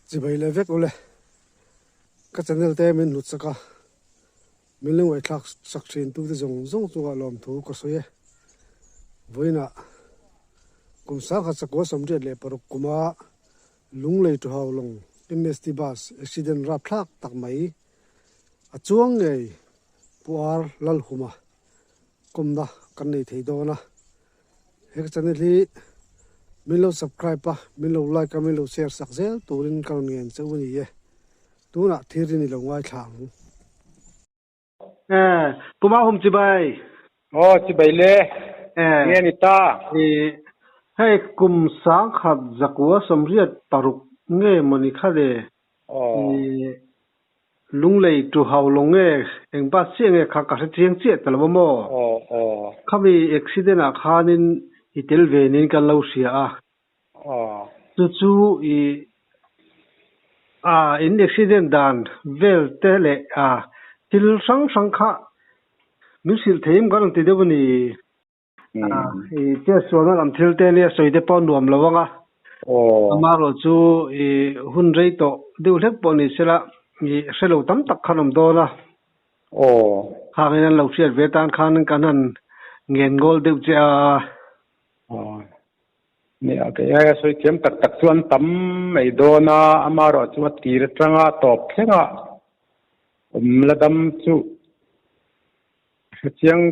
Chibai leh vek ule. Ka channel te min hlut sak a, min lo ngaihthlak sak thin tute zawng zawng chungah lawmthu ka sawi e. Vawiinah kum sangkhat sakua 86 kuma Lunglei Tuhau lawng MST bus accident rapthlak tak mai a chuang ngei Pu Ar Lalhuma kawmna kan nei thei dawn a. He ka channel hi min lo subscribe a, min lo like a, min lo share sak zel turin ka rawn ngen che u a ni e. Tunah thil rin i lo ngaithla ang. Eh, Puma hum chibai. Aw, chibai le. Nge ni ta? Eh, hei kum 1986 nge mawni kha le? Aw. Eh, Lunglei tu hau lo nge eng bus chiah nge kha ka hre chiang chiah ta lo a maw? Aw, aw. Khami accident ah khanin i tel ve niin kan lo hria a. Aw. Chu chu i a in accident dan vel te leh a thil hrang hrang kha min hrilh thei em ka rawn ti deuh a ni. A i chetsualna lam thil te nia sawi te pawh nuam lo ang a. Amaherawh chu i hun rei tawh deuh hlek pawh ni sela i hre lo tam tak khan awm dawn a. Khangin an lo hriat ve tan khan kan han ngen ngawl deuh che a. Nia, kei aia sawi thiam tak tak chu an tam mai dawn a, amaherawh chu a tir atanga tawp thlenga awm la dam chu Hrechiang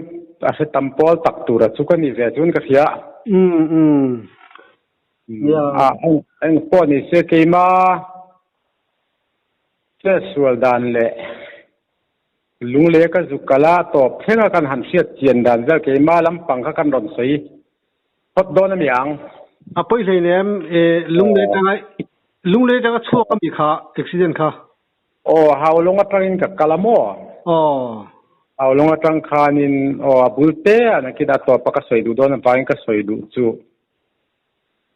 a hre tam pawl tak tura chu ka ni ve chuan ka hria. Umm umm. Nia. A eng pawh ni se keima chetsual dan leh lunglei ka zuk kal a tawp thleng a kan han hriat chian dan vel keima lampang kha kan rawn sawi phawt dawn a mi ang. A pawi hleinem e lunglei atanga lunglei atanga chhuak a mi kha accident kha. Aw, Haulawng atangin ka kal a maw? Aw. Haulawng atang khanin aw a bul te a nakin a tawpa ka sawi duh dawn avangin ka sawi duh chu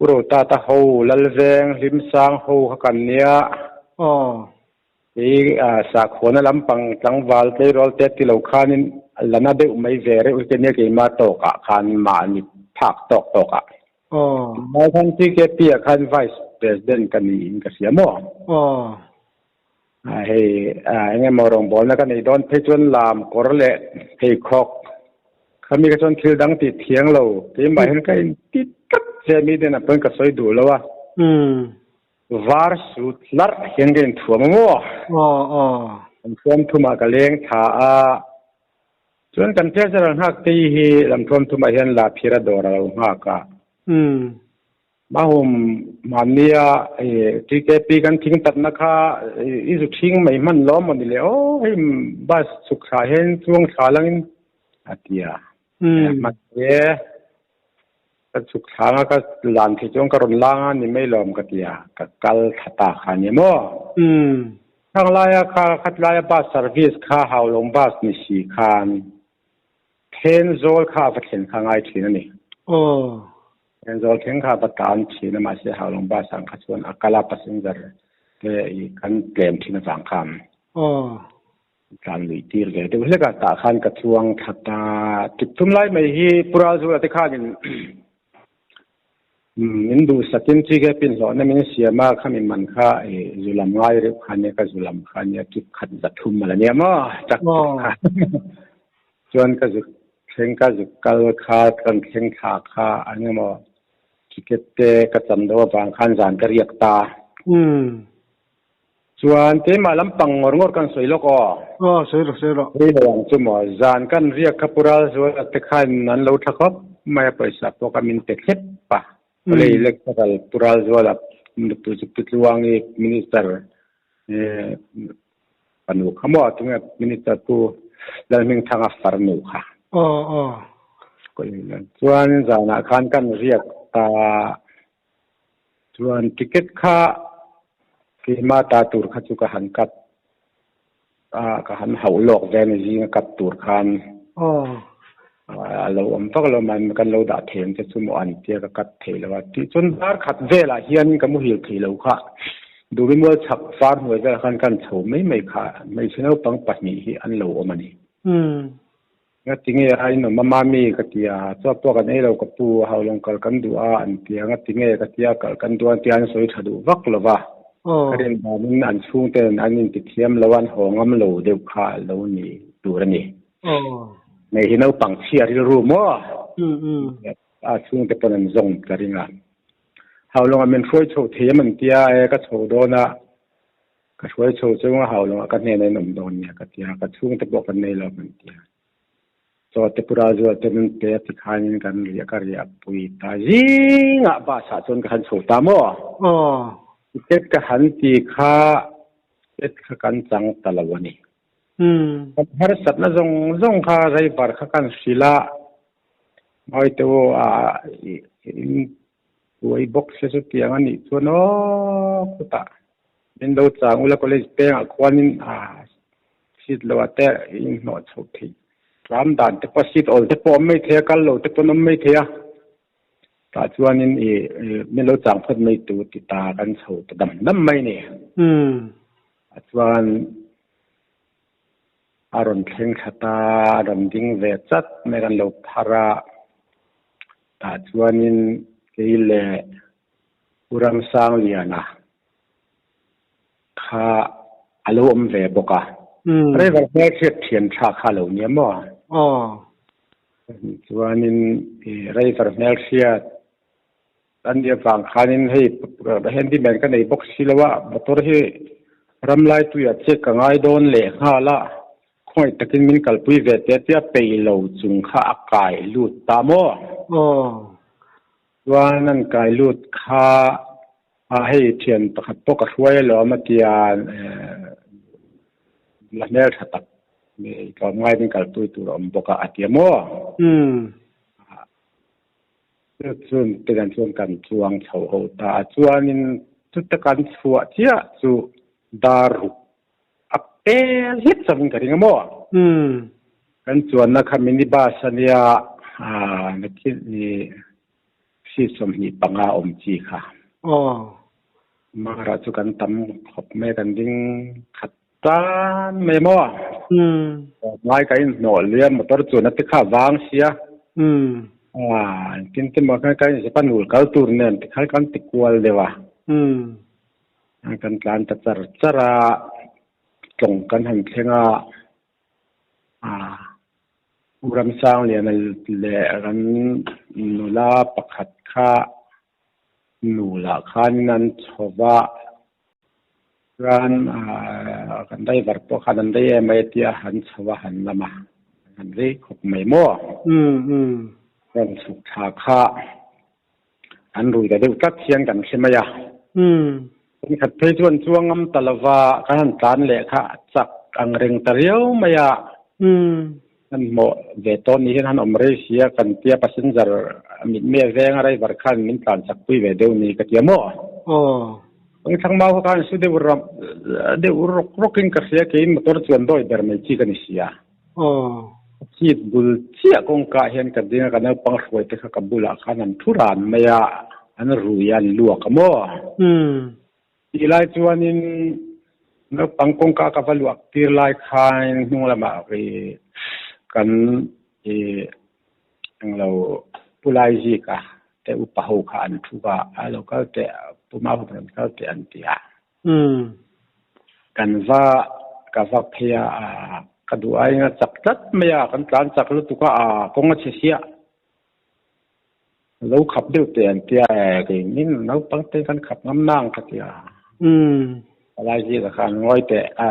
U Rotata ho, Lalveng, Hlimsang ho kha kan nia. Aw. Kei sakhuana lampang tlangval tleirawl te ti lo khanin la na deuh mai ve reuh hi ka nia keimah tawkah khan mahni phak tawk tawkah. Aw. Tunlai khan TKP ah khan Vice President ka niin ka hria maw? Aw. Hei eng emaw rawngbawlna ka nei dawn phei chuan lam kawr leh pheikhawk khami kha chuan thil dang tih thiang lo keimah hian ka inti tlat che mi den ah pawn ka sawi duh lo a. Var sut hlarh hian ka inthuam a maw? Aw aw. Kan thuam thumah ka leng thla a. Chuan kan treasurer nghak te hi lamthuam thumah hian la phir a dawr a lo nghak a. Mahum mahnia TKP kan thing tatna kha i zu thing mai hman lo maw ni le aw hei bus chhuk thla hian chuang thla langin a ti a. Mahse ka chhuk thla anga ka lan thei chuan ka rawn lang a ni mai lawm ka ti a, ka kal thla ta kha a ni maw? Khang laia kha khat laia bus service kha Haulawng bus ni si khan Thenzawl kha a va thlen kha ngai thin a ni. Aw. Thenzawl thleng kha a va tan thin a mahse Haulawng bus ang kha chuan a kal a passenger te i kan tlem thin avang khan. Aw. Tlan lui tir ve deuh hlek a tah khan ka chuang thla ta tip thum lai mai hi Pu Ralzula te khanin Min duhsakin chi ke pin hlawhna min siam a, khami man kha i zu lam ngai reuh kha nia, ka zu lam kha nia, kip khat 300 a la nia maw, chak tak kha. Chuan ka zu thleng ka zu kal kha, kan thleng thla kha eng emaw ticket te ka cham deuh avang khan zan ka riak ta. Chuan keimah lampang ngawr ngawr kan sawi lawk aw. Aw, sawi rawh, sawi rawh. Rei lo ang chu maw, zan kan riak kha Pu Ralzuala te khan an lo tha khawp mai a, pawisa pawh kha min pe thlep a. Awlei Electoral Pu Ralzuala nupui chu Pu Tluangi Minister fanu kha maw, tunge Minister Pu Lalhmingthanga farnu kha. Aw, aw. Chuan zanah khan kan riak ta. Chuan ticket kha keimah ta tur kha chu ka han cut a, ka han hauh lawk ve a ni zinga cut tur khan. A lo awm vak lo mai kan lo dah thei ang che chu maw an tia ka cut thei lo a. Tih chuan dar khat velah hian ka muhil thei lo kha. Duhmi mual chhak far hnuai velah khan kan chho mai mai kha hmeichhe naupang pahnih hi an lo awm a ni. Nga ti nge a inawm a mami ka ti a, chuak pawh kan ei lo ka pu, haulawng kal kan duh a an ti a, nga ti nge ka ti a, kal kan duh a an ti a, an sawi tha duh vak lo va. Ka rin danin an chhungten an intithiam lo a, an haw ngam lo deuh kha a lo ni tur a ni. Hei hi naupang chhia rilru maw? A chhungte pawn an zawng ka ring a. Haulawngah min hruai chho thei em an tia e, ka chho dawn a, ka hruai chho chung a haulawngah ka hnenah in awm dawn nia ka tia, ka chhungte pawh kan nei lo an tia. Chaw te pura zual te nun te a ti khanin kan riah ka riah pui ta zingah bus ah chuan ka han chho ta maw? Aw. Ticket ka han ti kha ticket kha kan chang ta lo a ni. Kan harsatna zawng zawng kha driver kha kan hrilh a, Mawi te u a in buai bawk se chutiang a nih chuan aw khutah min lo chang ula college pengah khuanin a seat lo ah te inhnawh chhoh theih tlam dan te pawh seat awl te pawh a awm mai thei a kal lo te pawn a awm mai thei a tah chuanin ih min lo chang phawt mai tur ti ta kan chho ta dam dam mai a ni. A chuan A rawn thleng thla ta, a rawn ding ve chat mai kan lo phar a, tah chuanin kei leh Pu Ramsangliana kha a lo awm ve bawk a. Driver hmelhriat thian tha kha a lo nia maw? Chuanin driver hmelhriat An nih avang khanin hei handyman ka nei bawk si lo a, motor hi ramlai tuiah che ka ngai dawn leh nghal a, khawngaih takin min kalpui ve teh tia pei lo chung kha a kai lut ta maw? Aw. Chuan an kai lut kha a hei thian pakhat pawh ka hruai alawm a tia la hmeltha tak tlawmngai min kalpui tur a awm bawk a a tia maw? Umm. Chu chun te kan chuan kan chuang chho ho ta a, chuanin chuta kan chhuah chiah chu dar ruk a pel hlek chauhin ka ring a maw? Kan chuanna kha mini bus a nia, nakin seat 25 awm chi kha. Mara chu kan tam khawp mai a, kan ding khat tan mai maw? Ngai ka inhnawh lui a, motor chuan a ti kha a vang sia. Engtin te maw khan ka inzep a, nul kal tur nen ti khan kan ti kual deuh a. Kan tlan ta char char a, tlawng kan han thleng a. U Ramsangliana leh ran nula pakhat kha Nulah khanin an chho va, chuan kan driver pawh khan an rei em mai tia han chho a han lam a, an rei khawp mai maw? Rawn chhuk thla kha an rui ta deuh tlat hian kan hre mai a. Thenkhat phei chuan chuang ngam ta lo va, kan han tlan leh kha a chak ang reng ta riau mai a. Kan hmawh ve tawn ni hian han awm rei si a, kan tia passenger mitmei a veng a driver khan min tlan chak pui ve deuh ni ka tia maw? Aw. Kawngthlang mau kha khan su deuh ram deuh rawk rawk in ka hria keiin motor chuan dawi ber mai chi ka ni si a. Aw. Seat bul chiah kawngka ah hian ka ding a, ka naupang hruai te kha ka bulah khan an thu ran mai a, an rui a an luak a maw? Umm. Tih lai chuanin naupang kawngka ka va luah tir lai khan hnung lamah ih kan ih englo Pu Laizika te upa ho kha an thu a, a lo kal teh Pu Mahup rawn kal teh an ti a. Kan va ka va phei a, ka duh aiin a chak tlat mai a, kan tlan chak lutuk a, kawng a chhe siah. Lo khap deuh teh an tia e, kei min naupang te kan khap ngam nang ka tia. Palai zika khan ngawi teh a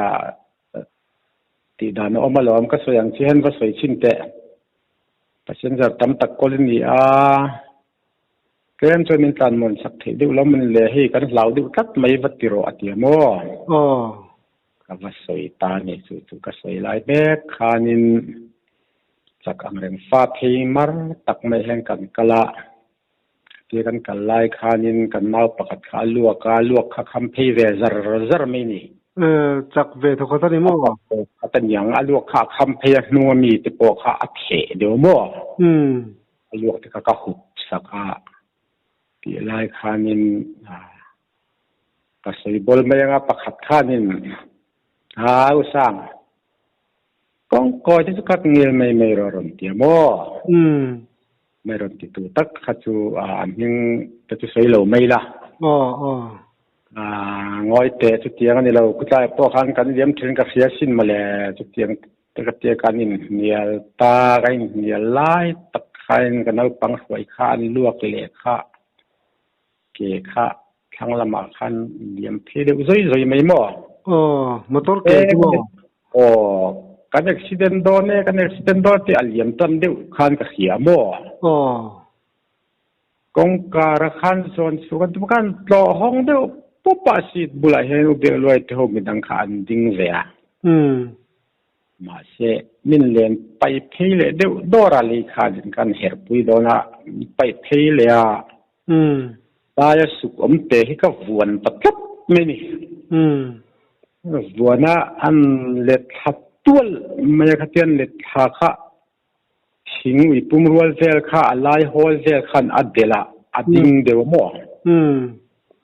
tih dan a awm alawm ka sawi ang chi hian va sawi chhin teh. Passenger tam tak kawl i ni a, tlem chuan min tlan muan sak theih deuh lo maw ni le, hei kan hlau deuh tlat mai va ti rawh a tia maw? Ka va sawi ta ni chu chu ka sawi lai mek khanin chak ang reng fa phei mar tak mai hian kan kal a, tia kan kal lai khanin kan nau pakhat kha a luak a, luak kha kham phei ve zar zar mai ni. Chak ve thawkhat a ni maw? Thawkhat a niang, a luak kha a kham phei a, hnung ami te pawh kha a theh deuh maw? A luak te kha ka hup sak a, tih lai khanin ka sawi bawl mai anga pakhat khanin a u sang Kawngkawi te chu khat ngil mai mai rawh rawn ti a maw? Mai rawn ti tu tak kha chu an hming te chu sawi lo mai la. Aw aw. Ngawi teh chutiang a ni lo, khawtlaiah pawh khan kan liam thin ka hria sin mawle, chutiang te ka tia kan inhnial ta, ka inhnial lai tak khain ka naupang hruai kha an luak leh kha ke kha thlang lamah khan liam phei deuh zawi zawi mai maw? Aw, motor ke chu maw? Aw, kan accident dawn e, kan accident dawn tih a liam tan deuh khan ka hria maw? Aw. Kawngkar a khan sawn chhuk a tum khan tlawh hawng deuh pup a seat bulah hian u Biakluai te ho midang kha an ding ve a. Mahse, min len paih phei leh deuh dawr a lei khan kan herhpui dawn a, min paih phei leh a. Laia suk awm te hi ka vuan ta tlat mai ni. Vuan a an let thla tual mai a, khatian let thla kha thing ui pum rual vel kha a lai hawl vel khan a delh a, a ding deuh maw?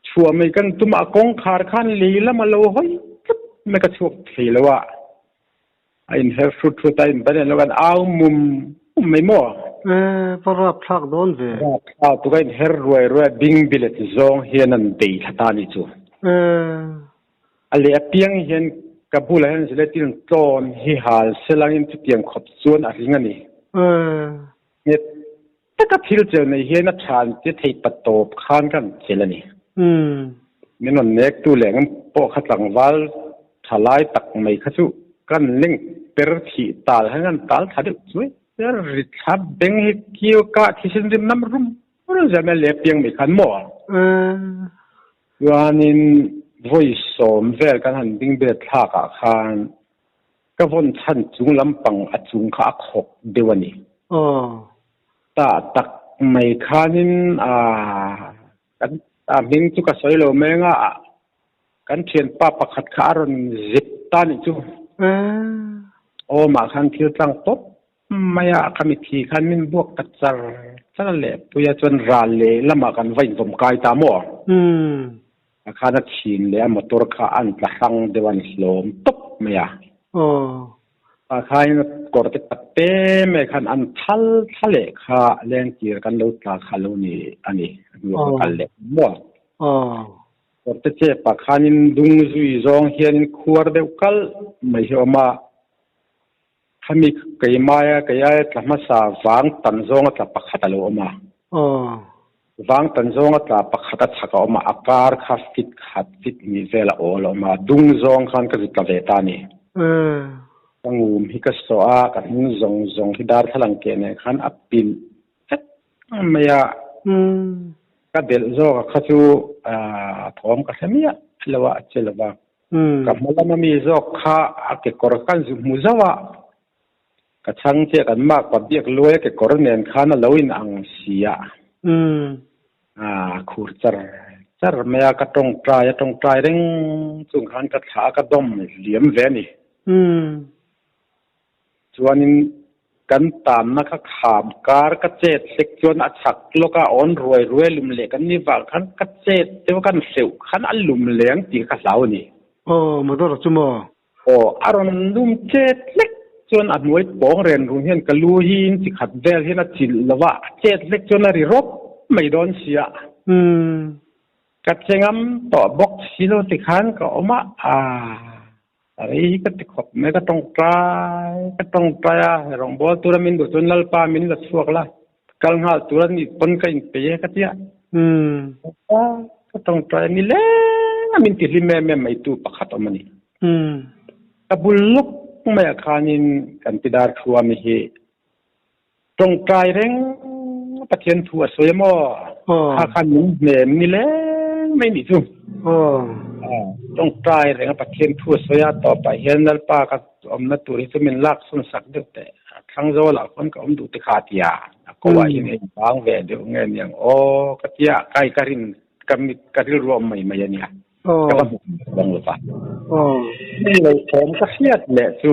Chhuah mai kan tum a, kawngkhar khan lei lam a lo hawi tlat mai ka chhuak thei lo a. A inher hrut hrut a, in ban lo kan au mum mum mai maw? E, va rapthlak dawn ve. Rapthlak tuk a inher ruai ruai a, bing bilet zawng hian an bei thla ta ni chu. E. A leh apiang hian ka bulah hian zeletin tlawn hi hal selangin chutiang khawp chuan a ring a ni. E. Nghet taka thil chel nei hian a tha an ti thei pa tawp khan kan chel a ni. Min rawn nektu leh ngam pawh kha tlangval tha lai tak mai kha chu kan leng per thih tal hian kan tal thla deuh chuai. Ri thla beng hi kiu kah thisen rim nam rum rum zel mai a leh piang mai khan maw? Chuanin vawi sawm vel kan han ding bet thlakah khan Ka vawn chhan chung lampang a chung kha a khawk deuh a ni. Tah tak mai khanin kan a hming chu ka sawi lo mai anga kan thianpa pakhat kha a rawn zip ta nih chu. Aw mah khan thil tlang tawp mai a, khami thi khan min buak ta char char a leh pui a chuan ral leh lamah kan va invawm kai ta maw? A khan a chhin leh a motor kha an tla hrang deuh a ni hlawm tawp mai a. A khain kawr te tak te mai khan an thal thla leh kha lengtir kan lo tla kha lo ni a ni. A hnu ah ka kal leh maw? Kawr te chep ah khanin dung zui zawng hianin khuar deuh kalh mai hi a awm a. Khami keimaia keiaia tla hmasa vang tan zawnga tla pakhat a lo awm a. Vang tan zawnga tla pakhat a chhak a awm a, a kar kha fit khat fit hnih vel a awl a awm a, dung zawng khan ka zu tla ve ta a ni. Ka ngum hi ka sawh a, ka hnung zawng zawng hi darthlalang keh nen khan a pilh vek mai a. Ka delh zawk a kha chu thawm ka hre miah lo a, a che lo va. Ka hma lama mi zawk kha a kekawr khan zu hmu zauh a, ka chhang chiah kan mak pa biak luai a kekawr nen khan a lo in ang si a, a khur char char mai a, ka tawngtai a tawngtai reng chung khan ka thlah a ka dawm liam ve a ni. Chuanin kan tanna kha kham kar ka chet hlek chuan a chhak lawk a awn ruai ruai lum leh kan ni vang khan ka chet deuh a kan hreuh khan a lum leh ang tih ka hlau a ni. Aw, motor chu maw? Aw, a rawn lum chet hlek chuan a hnuai pawng ren run hian ka lu hi in chi khat vel hian a chilh lo va, a chet hlek chuan a ri rawp mai dawn sia. Ka che ngam tawh bawk si lo tikhan ka awm a, aa. A rei hi ka ti khawp mai, ka tawngtai ka tawngtai a, rawngbâwl tura min duh chuan Lalpa min la chhuak la, kal nghal tura ni pawn ka inpeih e ka ti a. Ka tawngtai a ni leng a, min ti hlim em em mai tu pakhat awm a ni. Ka bul lawk maiah khanin kan ti dar thu a mi hi tawngtai reng Pathian thu a sawi a maw? Kha khan min hnem ni leng mai nih chu. Tawngtai reng a Pathian thu a sawi a, tawpah hian Lalpa ka awmna tur hi chu min lak sawn sak deuh teh. A thlang zawl ah khawn ka awm duh te kha tia a ko ah hian hei bang ve deuh nge niang aw ka tia kai ka rin ka mit ka rilru awm mai mai a nia. Ka va hmu bang lo va. Heng lo thawm ka hriat leh chu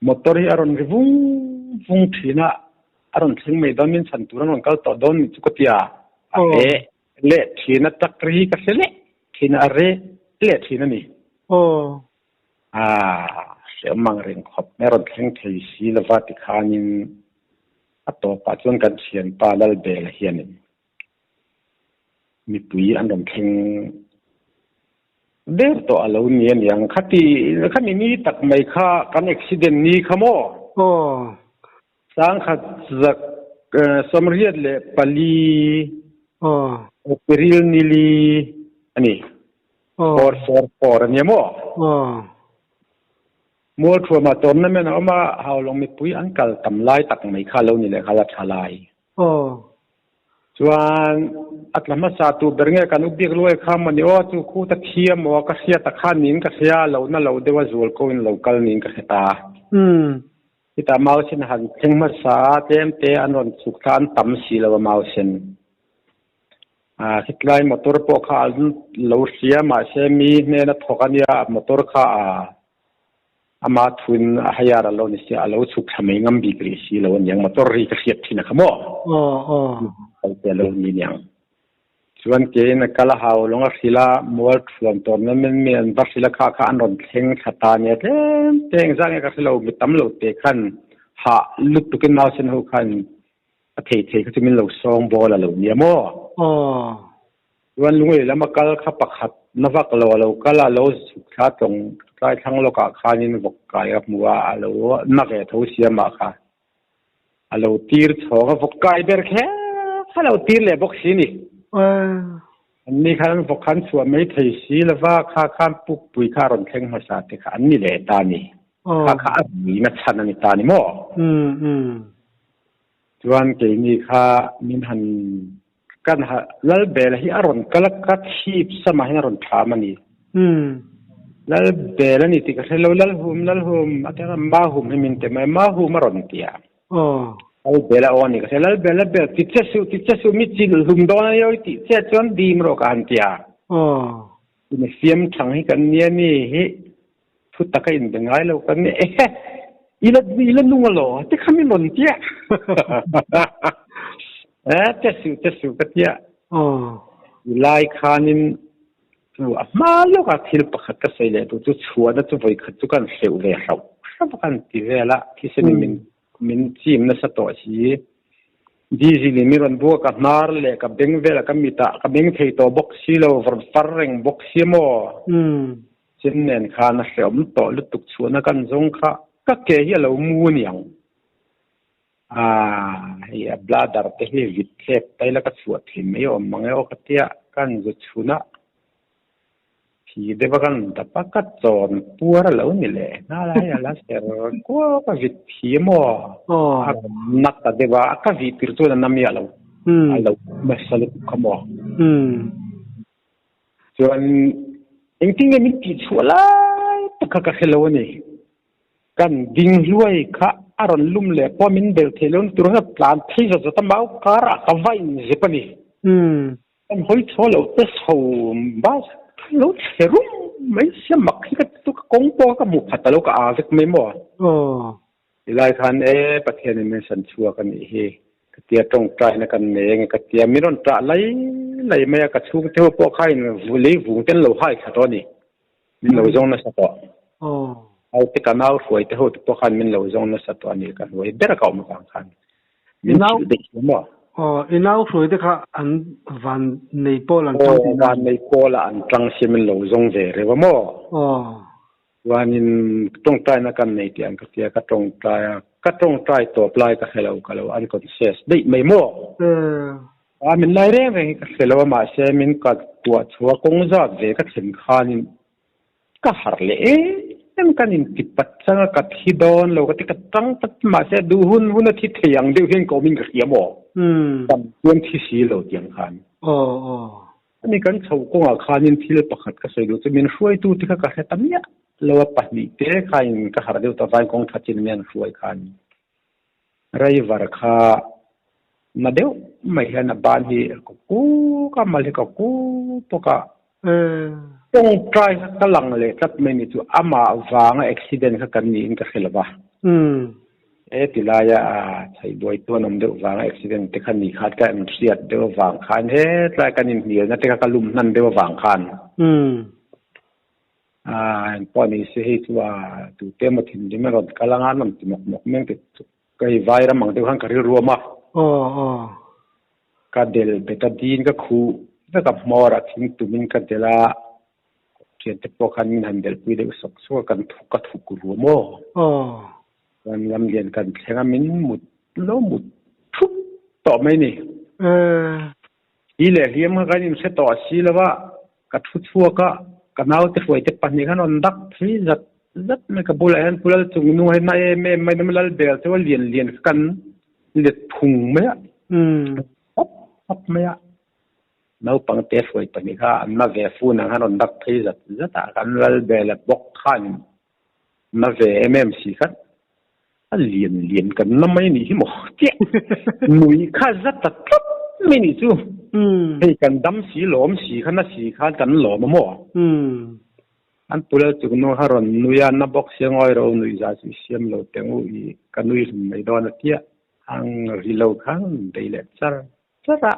Motor hi a rawn ri vung vung thin a, a rawn thleng mai dawn min chhan tur an rawn kal tawh dawn ni chu ka ti a, a re leh thin a, tak ri hi ka hre leh thin a, a re leh thin a ni. Aa, hreawm ang reng khawp mai a rawn thleng thei si lova tikhanin a tawpah chuan kan thianpa Lalbela hianin. Mipui an rawn thleng der tawh a lo ni a niang. Khati khami ni tak mai kha kan accident ni kha maw? Aw. 1984 Aw. April nili a ni. Aw. 444 a nia maw? Aw. Mualthuama tournament a awm a, Haulawng mipui an kal tam lai tak mai kha lo ni leh nghal a tha lai. Aw. Chuan a tla hmasa tu ber nge kan up bik luai kha maw ni aw chu khu ta thiam maw ka hria ta kha niin ka hria lo na lo deuh a zual ko in lo kal niin ka hre ta. Chutah mausen han thleng hmasa tlem te an rawn chhuk thla an tam si lo a mausen. A khitlai motor pawh kha an lo hria mahse mi hnena thawk a nia motor kha a Ama thuin a hayar a lo ni sia, a lo chhuk thla mai ngam bik rih si lo aniang, motor ri ka hriat thin a kha maw? Aw, aw. Kal te a lo ni aniang. Chuan keiin a kal a hau lawng a hrilh a, mual thuam tournament mi an va hrilh a kha kha an rawn thleng thla ta nia tlem te engzah nge ka hre lo, mi tam lo te khan hah lutukin nausen ho khan a thei thei kha chu min lo sawng bawl a lo nia maw? Aw. Chuan Lunglei lama kal kha pakhat na vak lo a lo kal a, lo chhuk thla tlawng tlai thlang lawkah khanin vawk kai a hmu a, a lo na ve tho sia mah kha. A lo tir chhawng a, vawk kai ber kher kha lo tir leh bawk si ni. Anni khan an vawk kha an chhuah mai thei si lova, kha khan pukpui kha a rawn thleng hmasa te kha an ni leh ta ni. Kha kha a ruina chhan a ni ta ni maw? Chuan keini kha min han Kan ha Lalbela hi a rawn kal a, ka chhip samah hian a rawn thlam a ni. Lalbela ni tih ka hre lo, Lalhum, Lalhum, a ti a, Mahum hi min ti mai, Mahum a rawn ti a. Lalbela aw a ni ka hre, Lalbel, Lalbel, ti che suh, ti che suh, mi chilh hlum dawn a ni aw, tih che chuan dim rawh ka han ti a. Mi fiam thang hi kan nia mi hi thu taka inbe ngai lo kan ni ehe ila ila nung alo ti kha min rawn tia eh te su te su ka tia lai khanin chu a hma lawka thil pakhat ka sawi leh tu chu chhuahna chu vawi khat chu kan hleuh ve hlauh hlauh kan ti vela thisen min min chim nasa tawh si diesel in mi rawn bua ka hnar leh ka beng vela ka mitah ka beng thei tawh bawk si lo far reng bawk si maw Chin nen khan a hrehawm tawh lutuk chhuahna kan zawng kha ka ke hi a lo mu aniang. Aaa hei a bladder te hi vit thlep ta ila ka chhuah thei mai awm mang e aw ka tia kan zu chhun a, thi deuh a kan dap a ka chawn puar a lo ni leh nghal a hei a la ser kuak a vit thi maw a rawn na ta deuh a, a ka vih tir chuan a na miah lo a lo nasa lutuk kha maw. Chuan engtin nge min tih chhuah lai tak kha ka hre lo a ni. Kan ding hluai kha a rawn lum leh pawh min bel thei lo tur kha tlan phei zawt zawt a mau karah ka va inzep a ni. Kan hawi chhuah loh te chho bus lo chhe rum mai sia mak hi ka ti chu ka kawng pawh ka hmuh phat ta lo ka aa vek mai maw. Tilai khan e Pathian in min san chhuak a nih hi ka tia tawngtaina kan nei ange ka tia min rawn tah lai lai mai a ka chhungte ho pawh kha in lei vung ten lo hai thla tawh a ni min lo zawng nasa tawh naute ka nau hruai te ho te pawh khan min lo zawng nasa tawh a ni ka hnuai ber a ka awm avang khan min thilh daih hle maw. Aw i nau hruai te kha an van nei pawl an tang tihna. Aw van nei pawl ah an tang sia min lo zawng ve reuh a maw. Aw. Chuanin tawngtaina kan nei tih ang ka tia, ka tawngtai a, ka tawngtai tawp lai ka hre lo, ka lo unconscious daih mai maw? A min lai reng reng hi ka hre lo a, mahse min ka tuah chhuah a kawng zat ve ka thlen khanin ka harh leh em kan inti pat chang a, ka thi dawn lo ka ti, ka tang pat mahse duh hun hun a thi thei ang deuh hian ka awmin ka hria maw? Tam chuan thi si lo tiang khan. Ani kan chho kawngah khanin thil pakhat ka sawi duh chu min hruaitu te kha ka hre ta miah lo a, pahnih te khain ka harh deuh ta vain kawng tha chin mian hruai khan driver kha na deuh mai hian a ban hi ka kuk a, mal hi ka kuk bawk a, tawngtai kha ka lang leh tlat mai ni chu amah vanga accident kha kan niin ka hre lo va. He ti laia chhaihbuai tuan awm deuh vanga accident te kha ni khat ka inhriat deuh avang khan hetlai kan inhnialna te kha ka lum hnan deuh avang khan engpawh ni se hei chu a tute emaw thinrim a rawn kal anga an rawn ti mawk mawk mai ang tih chu ka hei vairam ang deuh khan ka rilru awm a. Ka del bet a din ka khuh. Vek a hmawr ah thing tumin ka delh a, thiante pawh khan min han delhpui deuh sawk sawk a, kan thuk ka thuk ru maw? Chuan lamlian kan thleng a, min mut lo mut thup tawh mai ni. Hi leh hliam kha kan inhre tawh si lo a, ka thu chhuak a, ka naute hruaite pahnih khan rawn dak phei zat zat mai, ka bulah hian Pu Lalchungnung a hi na em em mai, Lalbel chu a lian lian kha kan let phung mai a, hawp hawp mai a. Naupang te hruai pahnih kha an na ve fun ang khan rawn dak phei zat zat a, kan Lalbela bawk khan na ve em em si khat a lian lian kan na mai nih hi maw chiah nui kha zat ta tlat mai nih chu hei kan dam si lawm si kha na si khan kan lawm a maw an pula chuk nu kha rawn nui a na bawk sia ngawi ro nui za chu i siam lo teng u i ka nui hlum mai dawn a tia ang ri lo khan bei leh char char a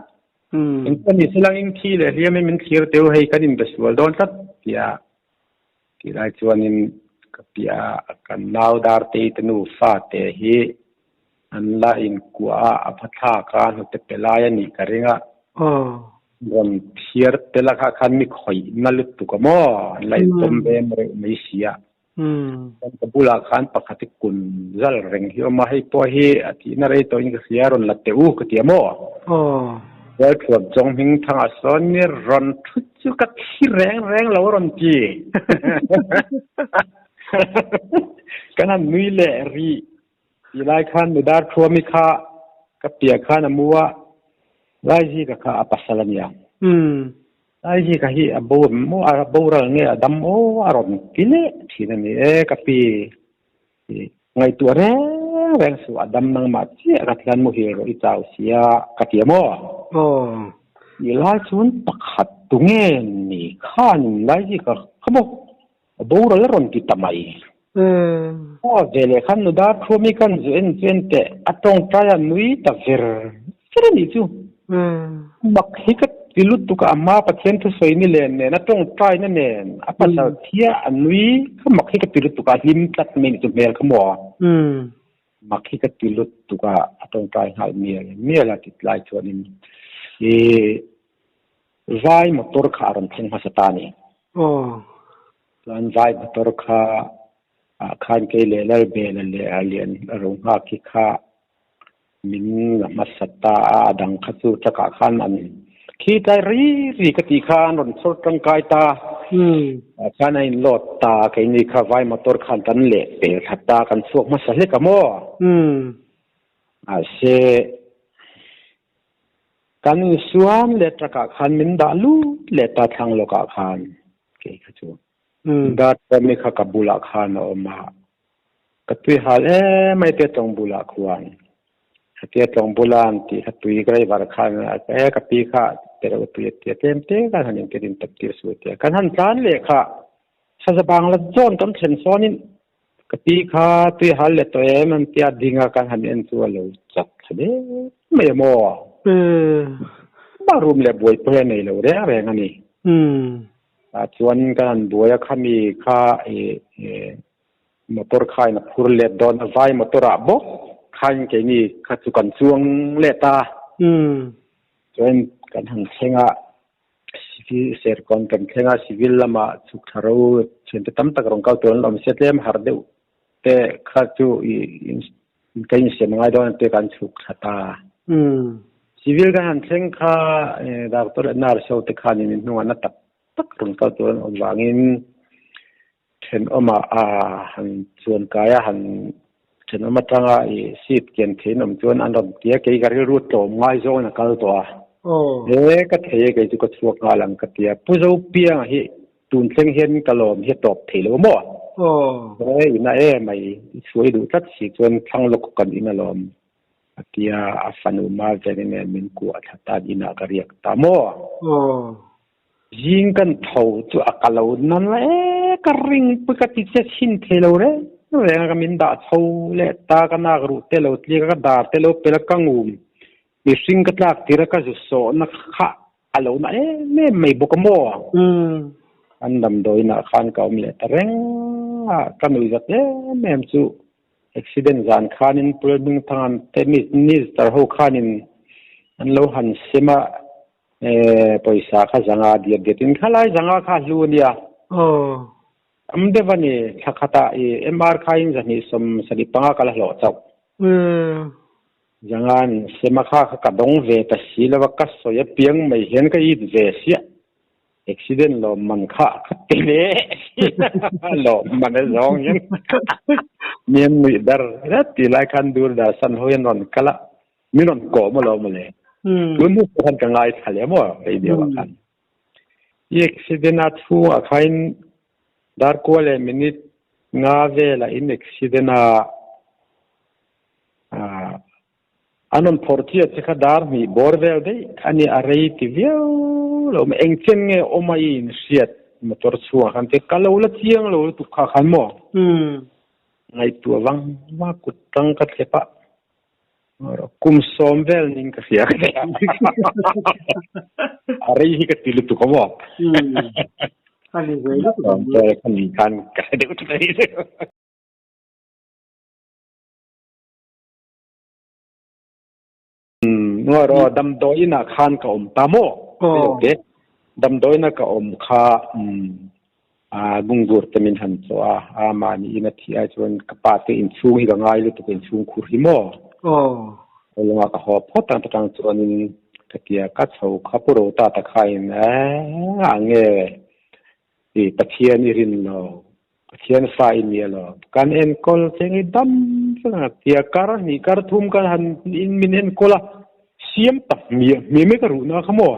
engpawh ni se langin thi leh hliam in min thlir teu hei kan inbe sual dawn tlat tia Tih lai chuanin ka piah a kan nau Dartei te nu fate hi an la inkuah a, a pha thlak a, hnute pe lai a nih ka ring a. Rawn phiar tel a kha khan mi khawih na lutuk a maw? An la inpawm ve em reuh mai si a. Chuan ka bulah khan pakhat i kun zal reng hi awm a, hei pawh hi a tihna rei tawhin ka hria, rawn la teh u ka ti a maw? Rualthuam chawng hming thangah sawn ni rawn thut Chu ka thi reng reng lo a rawn ti. Kan han nui leh rih ti lai khan Nudar Thuami kha ka piah khan a mu a, Laizika kha a pasal a nia. Laizika hi a bo em maw, a boral nge a dam aw a rawn ti leh thin a ni e ka pi. Ngaihtuah reng reng suh a dam nangmah chiah ka thian muhil rawh i chau sia ka ti a maw? Tih lai chuan pakhat tu nge ni khanin lai hi ka kha maw a boral a rawn ti ta mai. Aw veleh khan nu dar thuami khan zu en chu en teh a tawngtai a nui ta ver ver a nih chu. Mak hi ka ti lutuk a, a hma Pathian thusawi ni len nen, a tawngtaina nen, a pasal thia a nui kha mak hi ka ti lutuk a, a hlim tlat mai ni chu hmel kha maw? Mak hi ka ti lutuk a, a tawngtai nghal mial mial a ti tlai chuanin i vai motor kha a rawn thleng hmasa ta a ni. Chuan vai motor kha ah khan kei leh Lalbela leh a lian a ro nghak hi kha min la hmasa ta a, a dang kha chu truck ah khan an khi tlai ri ri ka tih kha an rawn chhawr tangkai ta ah khan a in load ta a, keini kha vai motor khan kan leh pel thla ta, kan chhuak hmasa hlek a maw? Mahse kan insuam leh truck ah khan min dah lut leh ta thlang lawk ah khan kei kha chu. Dar Rami kha ka bulah khan a awm a, ka tui hal em mai tia tlawng bulah khuan. Hetia tlawng bula an tih kha tui driver khan e ka pi kha te reuh tui a tia tlem te khan han inket in tap tir su a tia. Kan han tlan leh kha saza bangla zawn kan thlen sawnin ka pi kha tui hal leh tawh em an tia ding a kan han en chu a lo chak thla deuh mai a maw. Ba room leh buaipui a nei lo reng reng a ni. Tah chuan kan han buai a, khami kha motor khain a phur let dawn a, vai motor ah bawk khain keini kha chu kan chuang let a. Chuan kan han thleng a, civil Serkawn kan thleng a, civil lamah chhuk thla ro thiante tam tak rawn kal tur an la awm sia, tlem harh deuh te kha chu ka insiam a ngai dawn a tia kan chhuk thla ta. Civil kan han thleng kha doctor leh nurse ho te khanin in hnungah na tak tak rawn kal tur an awm vangin thenawmah a han chuan kai a, han thenawm atanga i seat kian theiin awm chuan an rawn ti a, kei ka rilru tlawm ngai zawngin a kal tawh a. He ka thei e kei chu ka chhuak nghal ang ka ti a, Pu Zopianga hi Tun thleng hian ka lawm hi a tawp thei lo maw? Aw. E ina e mai i chhuai duh tlat si chuan thlang lawk kan in alawm a tia a fanu ma ven nen min kuah thla tan inah ka riak ta maw? Aw. Zing kan tho chu a ka lo nan la e ka ring pui ka ti che chhin thei lo reng reng a ka min dah chho leh ta ka nak ruh te lo tliak a ka dar te lo pel a ka ngum mihring ka tlak tir a ka zu sawhna kha A lo na em em mai bawk a maw? An damdawiinah khan ka awm leh ta reng a, ka nuih zat em em chu accident zan khanin Pulhmingthangan te minister ho khanin an lo han sem a, Pawisa kha zanga diat diatin khalai zanga kha hlu ania. Tam deuh a ni, thla khatah i MR khain zahnih 75 ka la hlawh chauh. Zangan sema kha kha ka dawng ve ta si lo a, ka sawi apiang mai hian ka it ve siah. Accident lawmman kha ka ti leh lawmman a zawng hian mi an nuih dar ret ti lai khan Doordarshan ho hian rawn kal a, min rawn kawm alawm mawle. Tun hnu pawh khan ka ngaithla leh maw radio ah khan. I accident a chhungah khain darkua leh minute nga velah in accident a an rawn phawrh chiah che kha dar hnih bawr vel daih a ni a rei ti viau lo mai. Engchen nge awm a i inhriat motor chhungah khan che ka lo la chiang lo lutuk kha khan maw? Ngaihtuah vang vang kut tang ka thlep a. Kum 10 vel ning ka hria ka tia. A rei hi ka ti lutuk a maw? A ni ve lutuk ang. Ka ni khan ka hre deuh thei. Ngaw damdawiin ah khan ka awm ta maw? Okay. Damdawiin ah ka awm kha gungur te min han chaw a, a mahni in a thih ai chuan ka pa te inchhung hi ka ngai lutuk inchhung khur hi maw? Lawngah ka haw phawt ang takang chuanin ka tia ka chho kha pu ro ta ta khain a nge i Pathian i rin lo Pathian fa i nia lo kan enkawl cheng i dam chuan tia kar hnih kar thum kan han in min enkawl a siam tak hmiah hmiah mai ka ruhna kha maw?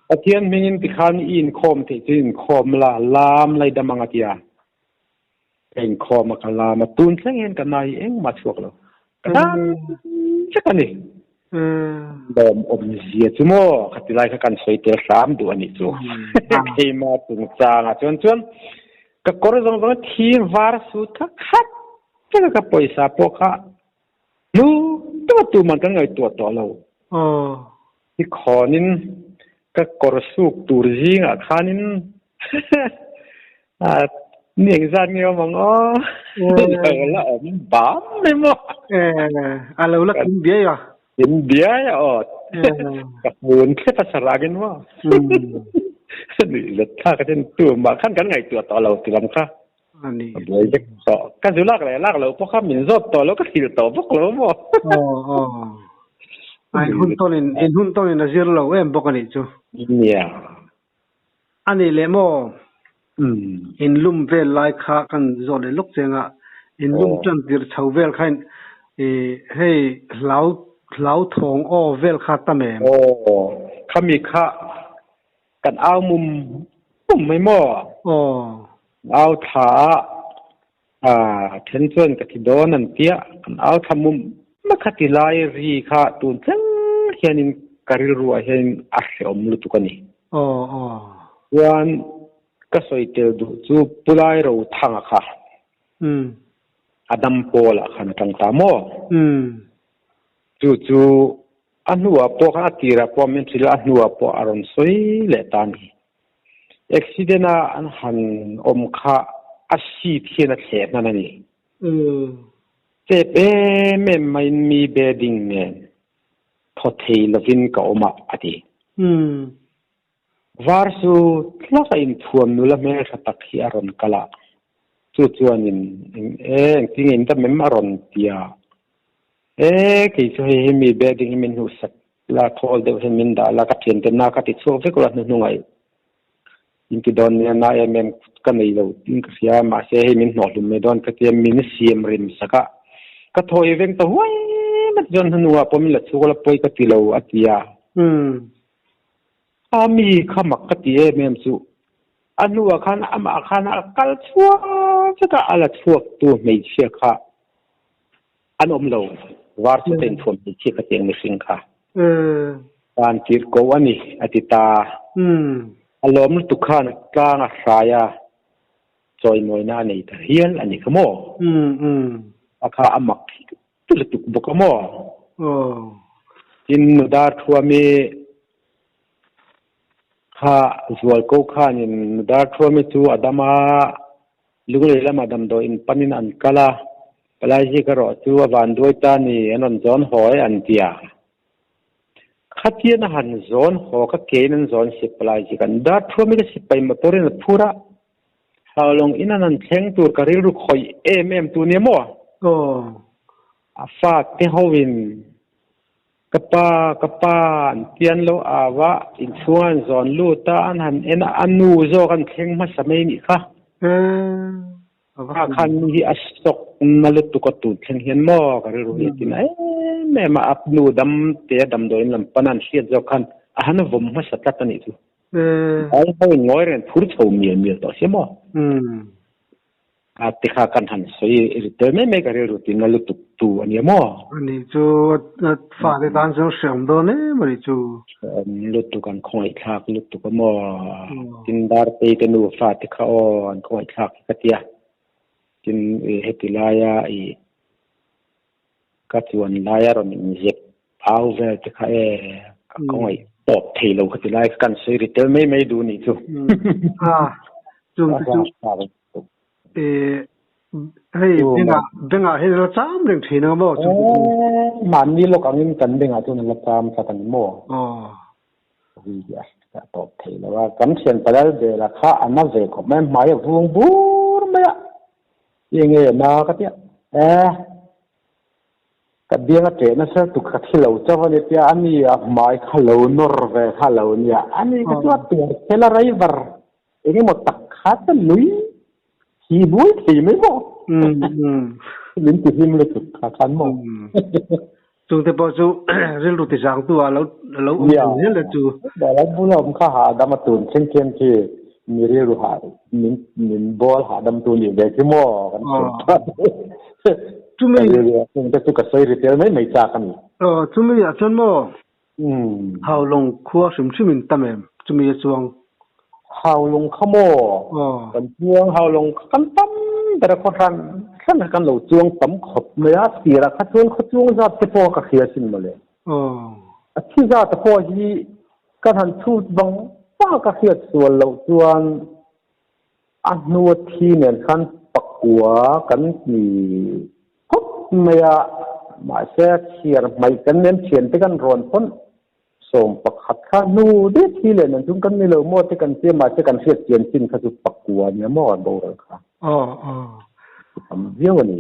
Pathian hmingin tikhan i inkhawm theih chu inkhawm la lam lai dam ang a tia ka inkhawm a ka lam a tun thleng hian ka nai engmah chhuak lo ka dam vek a ni. Lawm awmzia chu maw khati lai kha kan sawi tel hram duh a nih chu. Keimah chungchangah chuan chuan ka kawr zawng zawng thi var su kha khat vek a ka pawisa pawh kha hnu deuh a tuman kan ngaihtuah tawh lo. Hi khawnin ka kawr suk tur zingah khanin ni engzat nge awm ang aw? Lo la awm bam mai maw? A lo la kim biai a. Kim biai a aw. Ka hmun thlep a sarakin maw? Nuih zet thlak a chen tu mah khan kan ngaihtuah tawh lo ti lam kha. Ani. Ka buai vek tawh. Ka zu lak leh lak lo pawh kha min zawt tawh lo ka hrilh tawh bawk lo maw? Aw aw. A in hun tawn in in hun tawn in a zir lo em bawk anih chu. Nia. Ani leh maw? In lum vel lai kha kan zawh leh lawk cheng a, in lum tan tirh chho vel kha in i hei hlau hlau thawng aw vel kha tam em? Aw khami kha kan au mum mum mai maw? Aw. Au thla a then chuan ka thi dawn an tia, kan au thla mum ma kha ti lai ri kha tun thleng hianin ka rilruah hianin a hrehawm lutuk a ni. Aw aw. Chuan ka sawi tel duh chu Pulai Rothanga kha a dam pawlah khan a tang ta maw? Chu chu a hnuah pawh khan a tirah pawh min hrilh a, a hnuah pawh a rawn sawi leh ta a ni. Accident a an han awm kha a seat hian a thleh hman a ni. Chep em em maiin mi bedding nen thaw thei lovin ka awm a, a ti. Var chu tlak a inthuam nula hmeltha tak hi a rawn kal a, chu chuanin engtin nge in dam em a rawn ti a, E kei chu hei hi mi bedding hi min hnuhsak la, thawl deuh hian min dah la, ka thiante na ka ti chhuak vek lo a hnuhnungah in ti dawn nia, na em em ka nei lo tiin ka hria a, mahse hei min hnawhhlum mai dawn ka ti a, min siam rim sak a, ka thaw i veng ta huai mai chuan hnuhnungah pawh min la chhuak la pawi ka ti lo a ti a. A mi kha mak ka ti em em chu a hnuah khan amah khan a kal chhuak vek a, a la chhuak tu hmeichhia kha an awm lo, var chu ka inthuam hmeichhia ka tiang mihring kha. Van tirh ko a ni, a ti ta. A lawm lutuk khan tlang a hrai a, chawimawina a nei ta hial a ni kha maw? A kha a mak lutuk bawk a maw? Tin, Nudar Thuami kha zual ko khanin Nudar Thuami chu a dam a, Lunglei lamah damdawiin panin an kal a, palai zik erawh chu a van duai ta ni, an rawn zawn haw e an ti a. Khatian a han zawn haw kha kein an zawn sipai zik an dar thuam i ka sipai motor in a phur a, Haulawng in an han thleng tur ka rilru khawih em em tu nia maw? Aw. A fate hoin ka pa, ka pa an tian lo au a, inchhung an zawn lut a, an han en a, a nu zawk an thleng hmasa mai nih kha. Kha khan mi hi a sawk na lutuk a tun thleng hian maw ka rilru hi a ti na em em a, a nu dam te a damdawiin lam pana an hriat zawk khan a han vawm hmasa tlat a nih chu. Ai ho in ngawi reng phur chho mial mial tawh sia maw? A ti kha kan han sawi ri tel mai mai ka rilru ti na lutuk tu a nia maw? A nih chu a fate tan chuan hreawm dawn em a nih chu. Hreawm lutuk an khawngaihthlak lutuk a maw? Tin Dartei te nu fate kha aw an khawngaihthlak hi ka tia. Tin heti laia i ka chuan laia rawn inzep au vel te kha e ka khawngaih tawp thei lo khati lai kha kan sawi ri tel mai mai duh nih chu. A chung te chu e hei bengah bengah hian a la cham reng thin ang maw chung te chu. Mahni lawk angin kan bengah chuan a la cham tlat a ni maw? Ri hi a tawp thei lo a, kan thian palal bela kha a na ve khawp mai a, hmai a vung bur mai a, enge a na ka tia e. Ka biang a ṭeh nasa tuk ka thi lo chauh a ni tia a ni a hmai kha lo nawr ve kha lo nia a ni ka chuan tur thel a driver eng emaw tak kha chu nui thi buai thei mai maw min ti hlim lutuk kha khan maw. Chungte pawh chu rilru ti zangtu ah lo lo awm thei zel le chu. Lo bula awm kha hahdam a tun thleng khian khi mi rilru hah min min bawl hahdam tu nih ve khi maw kan hriat ta. Chumi chungte chu ka sawi ri tel mai mai chak a ni. Aw chumi ah chuan maw Haulawng khua hrim hrim in tam em chumi a chuang. Haulawng kha maw kan chuang Haulawng kha kan tam ber a khaw hran hran kha kan lo chuang tam khawp mai a sirah kha chuan khaw chuang zat te pawh ka hria sin mawle. A thi zat pawh hi kan han chhut vang vang a ka hriat sual loh chuan a hnua thi nen khan pakua kan ti khawp mai a mahse chhiar hmaih kan nem thian te kan rawn pawn 11 kha hnu deuh thi leh nen chung kan ni lo maw te kan tia mahse kan hriat chian chin kha chu pakua nia maw an boral kha. Aw aw. Tam viau a ni.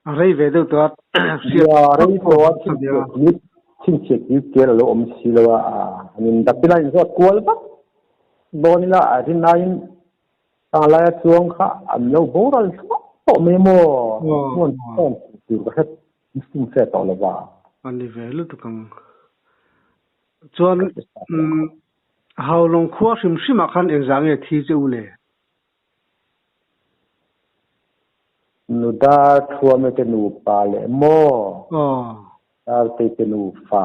A rei ve deuh tawh a. Sia rei tawh a chhinchhiah kil kel a lo awm si lo a, an in dap ila in zawt kual vak dawn ila a rin aiin Tanglaia chuang kha an lo boral thlawh tawh mai maw? Chuan phone tur ka hre sum hre tawh lo va. A ni ve lutuk ang. Chuan Haulawng khua hrim hrimah khan engzah nge thi che u le? Nu dar thuame te nupa leh maw? Aw. Dartei te nufa.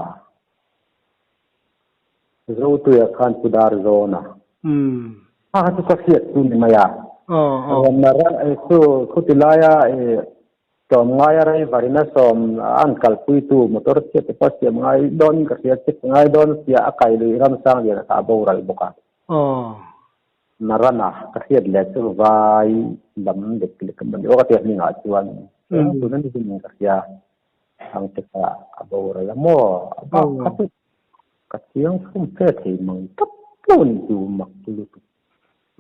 Zotuia khan pu dar zawn a. Kha kha chu ka hriat chu ni mai a. Rawn chu khuti laia tlawm ngaia driver in a sawm an kalpuitu motor chhiat te pawh a siam ngai dawn ka hria check ngai dawn sia a kai lui ramsang lian a kha a boral bawk a. Narana ka hriat leh chu vai lam lek lek a mawni aw ka tia hmingah chuan tuna ni hi ka hria. Ang te kha a boral a maw? A bak kha chu ka chiang fum fe thei mang tlat lo a ni chu mak lutuk.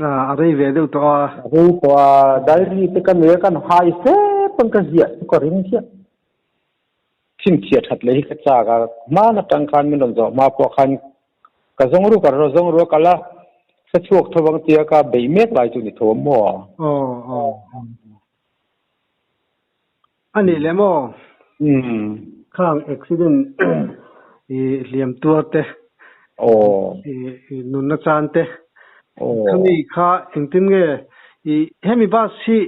A rei ve deuh tawh a. A rei tawh a, diary te ka nei a, kan hai fe pawn ka ziah chu ka ring chiah. Chhinchhiah that leh hi ka chak a, hman atang khan min rawn zawh hma pawh khan ka zawng ru ka zawng ru a kal a, hre chhuak tho ang tia ka beih mek lai chu ni tho a maw? Aw aw. A nih leh maw? Khang accident i hliam tuar te, i nunna chan te, khami kha engtin nge i hemi bus hi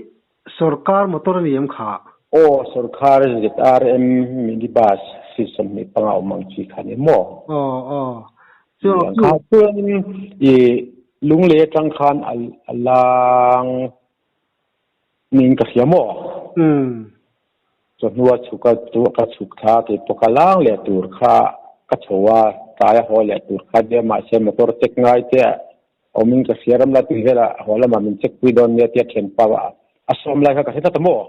sorkar motor a ni em kha? Aw, sorkar ZRM mini bus seat 25 awm ang chi kha a ni maw? Aw, aw. Kha chuan i Lunglei atang khan a lang Niin ka hria maw? Chawhnu a chhuk a, chu ka chhuk thla a, keipawh ka lang leh tur kha ka chho a, tlai a haw leh tur kha nia mahse motor check ngai te awmin ka hria ram la tui velah haw lamah min check pui dawn nia tia thianpa a sawm lai kha ka hre tlat a maw?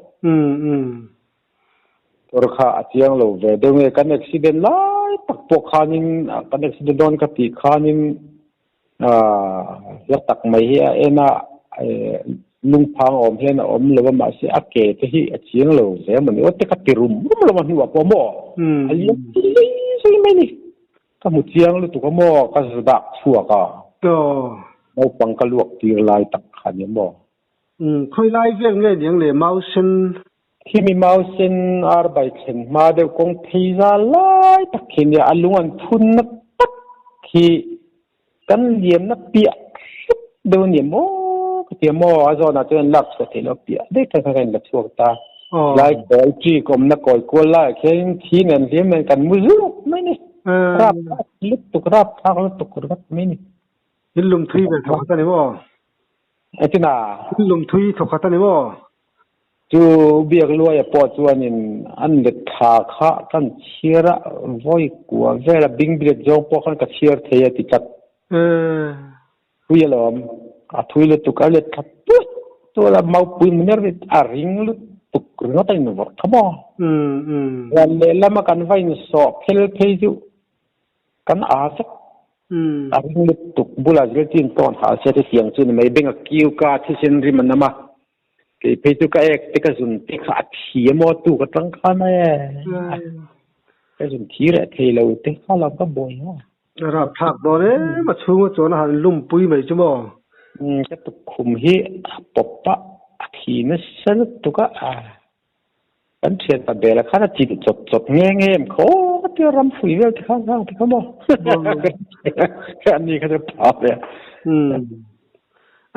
Motor kha a chiang lo ve deuh nge kan accident lai tak pawh khanin kan accident dawn ka tih khanin hla tak mai hi a en a lungphang awm hian a awm lo a mahse a ke te hi a chiang lo ve a mawni aw te ka ti rum rum lo a hnuah pawh maw a liam zui zui mai ni ka hmu chiang lutuk a maw ka dak chhuak a naupang ka luak tir lai tak kha nia maw. Khawi lai vel nge niang le mau sen? Khimi mau sen ar bai thlen hma deuh kawng phei zal lai tak khi nia a lung an phun na tak khi kan liam na piah hlek deuh ania maw ka ti a maw a zawn ah chuan an lak chhuah theih loh piah daih khan khan la chhuak ta lai kawi tri ka awm na kawi kual lai ah khian thi nen hliam nen kan mu zuk mai ni rap thlak lutuk rap thlak lutuk ringawt mai ni. In lungthui ve thawk a ni maw? Engtin a? In lungthui thawk khat a ni maw? Chu biak luaia pawh chuanin an let thla kha kan chhiar a, vawi kua vela bing bilet zawng pawh khan ka chhiar thei a ti tlat. Thui alawm, a thui lutuk a let thla tual tual a, maupui muner rit a ring lutuk ringawt a invawrh tha maw? Ral lehlam a kan va insawh phel phei chu Kan aa vek. A ring lutuk bulah zirtin tawn hal se te tiang chu ni mai. Beng a kiu ka thisen rim a nam a. Kei phei chu ka ek te ka zun te kha a thi a maw tu ka tang khan a e. Ka zun thi reh thei lo te kha lo ka buai a. Rap thlak dawn em a chhung a chuan a han lumpui mai chu maw. Ka tukkhum hi a pawp a, a thi nasa lutuk a. Kan thian pa bela khan a chilh chawp chawp nge nge em khaw tia ram fui vel te khan hang te kha maw ani kha chu pha ve.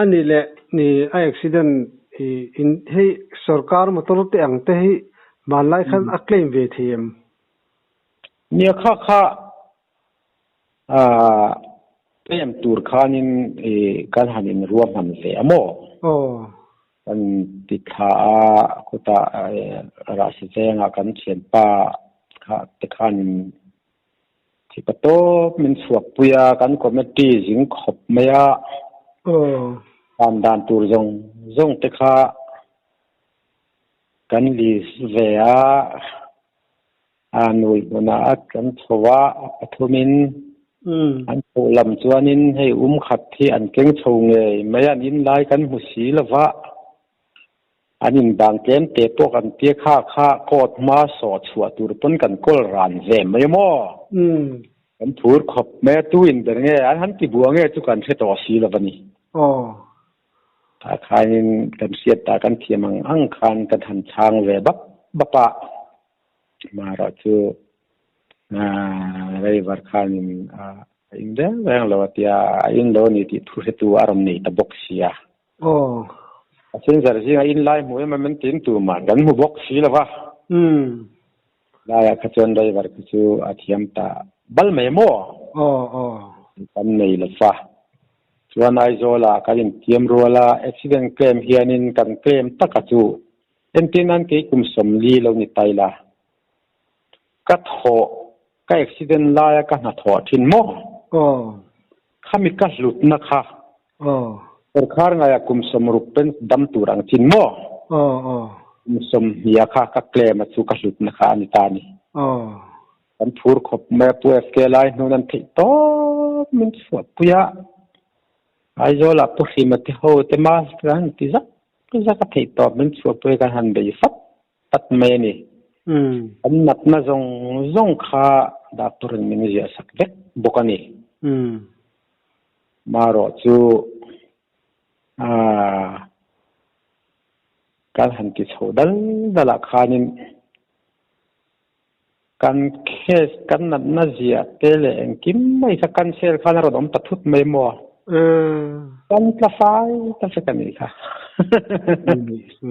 Ani leh ni a accident i in hei sorkar motor te ang te hi hmanlai khan a claim ve thei em? Nia kha kha claim tur khanin i kan han in ruahman ve a maw? Aw. Kan ti thla a, khutah rahsi vengah kan thianpa kha te khanin thipa tawp min chhuakpui a, kan committee zing khawp mai a, dan dan tur zawng zawng te kha kan list ve a, A nui hmunah a kan chho a, a pathumin an chhoh lam chuanin hei um khat hi an keng chho ngei mai a, an in lai kan hmu si lo va, an in bang tlem te pawh kan tia kha kha court hma sawh chhuah tur pawn kan kawl ran ve mai maw? Kan phur khawp mai a, tu in ber nge an han ti bua nge chu kan hre tawh si lo va ni. Tah khanin kan hriat ta kan thiam ang ang khan kan han chhang ve bap bap a. Marawh chu driver khanin a in reng reng lo a tia, a in lo a ni tih thu hretu a rawn nei ta bawk si a. A then zar zinga in lai hmu em em an tin tur mah kan hmu bawk si lo va. Laiah kha chuan driver kha chu a thiam ta bal mai maw? Kan nei lo va. Chuan Aizawlah kan intiam rual a, accident claim hianin kan claim taka chu Entir nan kei kum 40 lo ni tai la, ka thawh, ka accident laia ka hnathawh thin maw? Khami ka hlutna kha sawrkhar ngaia kum 60 pen dam tur ang chin maw? Kum 20 kha ka claim a chu ka hlutna kha a ni ta a ni. Kan phur khawp mai a, Pu FK lai hnun an theih tawp min chhuahpui a, Aizawlah Pu Hrima te ho te mask an ti zak Zak a theih tawp min chhuahpui kan han bei fat fat mai a ni. Kan natna zawng zawng kha doctor in min ziah sak vek bawk a ni. Marawh chu kan han ti chho dal dal ah khanin kan case kan natna ziah te leh engkim mai kha cancel khan a rawn awm ta thut mai maw? Kan tla fai ta vek a nih kha.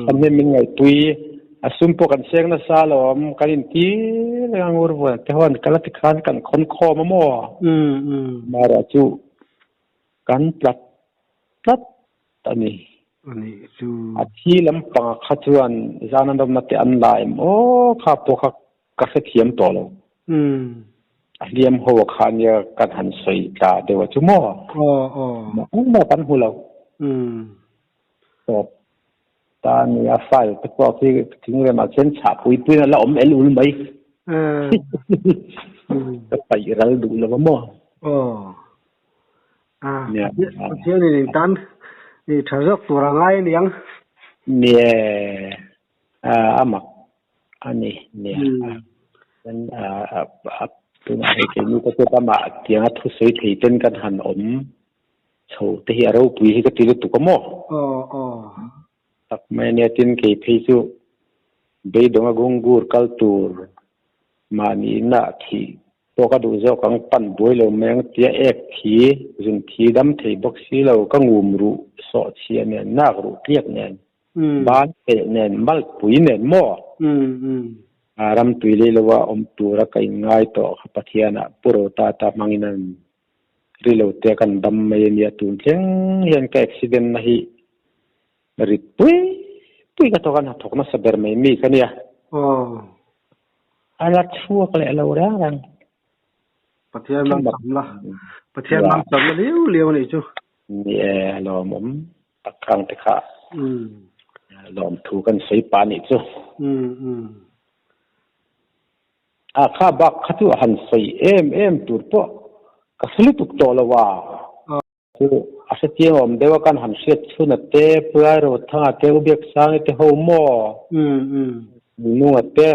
Kan hian min ngaihpui a sum pawh kan seng nasa lo awm kan intir reng a ngur vuan te huan kal a ti khan kan khawn khawm a maw? Amaherawh chu kan tla tlat a ni. A thi lampang kha chuan zan an awmna te an la em aw kha pawh kha ka hrethiam tawh lo. A hliam ho kha nia kan han sawi tla deuh a chu maw? Engmah kan hmu lo. Tawp. Ta nia file te pawh khi thingremah khian chhah pui puiin a la awm el ul mai. Ka paih ral duh lo a maw? Aw. Pathian in tan i tha zawk tur a ngai aniang. Nie, a mak a ni. Nia. Tunah hei keini ka chu amah tianga thusawi thei ten kan han awm. Chho te hi a ropui hi ka ti lutuk a maw? Aw aw. Tak mai ania tin kei phei chu beidawnga gungur kal tur mahni inah thih pawh ka duh zawk ang pan buai lo mai ang tia ek thi zun thi dam thei bawk si lo ka ngum ruh sawh chhia nen nak ruh tliak nen ban pelh nen malpui nen maw? Ram tui lei loa awm tura ka inngai tawh kha Pathianah Pu Rotata hmangin an Ri lo te kan dam mai a nia tun thleng hian ka accident na hi rit pui pui ka thawk a hnathawk nasa ber mai mi ka nia. Aw. A la chhuak leh lo reng reng. Pathian mang tam la. Pathian mang tam la liu liu a nih chu. Ni e, a lawmawm tak khang te kha. Lawmthu kan sawi pah a nih chu. A kha bak kha chu a han sawi em em tur pawh ka hre lutuk tawh lo a. Chu a hre chiang awm deuh a kan han hriat chhun a te, Puai Rothanga te, U Biaksangi te ho maw? Nunga te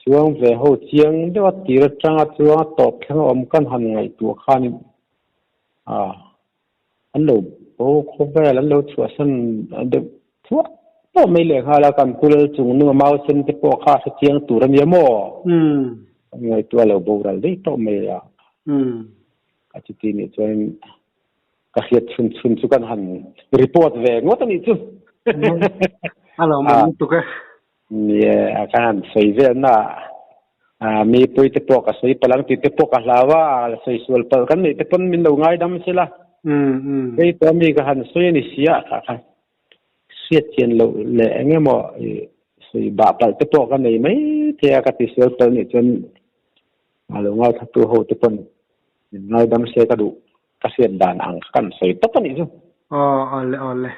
chuang ve ho chiang deuh a tir atanga chuang a tawp thleng a awm kan han ngaihtuah khanin a An lo bo khawvel an lo chhuahsan deuh thuah tawh mai leh nghal a, kan pu lal chung nunga mau sen te pawh kha a hre chiang tur a nia maw? Kan ngaihtuah lo boral daih tawh mai a. A chuti nih chuan ka hriat chhun chhun chu kan han report ve ngawt a nih chu. A lo man lutuk e. Nia, ka han sawi vel na ah mi pui te pawh ka sawi palh ang tih te pawh ka hlau a, sawi sual palh kan neih te pawn min lo ngaidam sela. Kei pawh mi ka han sawi a ni si a, kha kha hriat chian loh leh eng emaw sawi bah palh te pawh ka nei mai thei a, ka ti sual palh nih chuan a lo ngaithla ho te pawn min ngaidam se ka duh ka hriat dan ang kha kan sawi tawp a nih chu. Aw awle awle.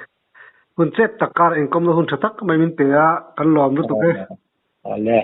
Hun chet tak kar inkawmna hun tha tak mai min pe a, kan lawm lutuk e. Awle.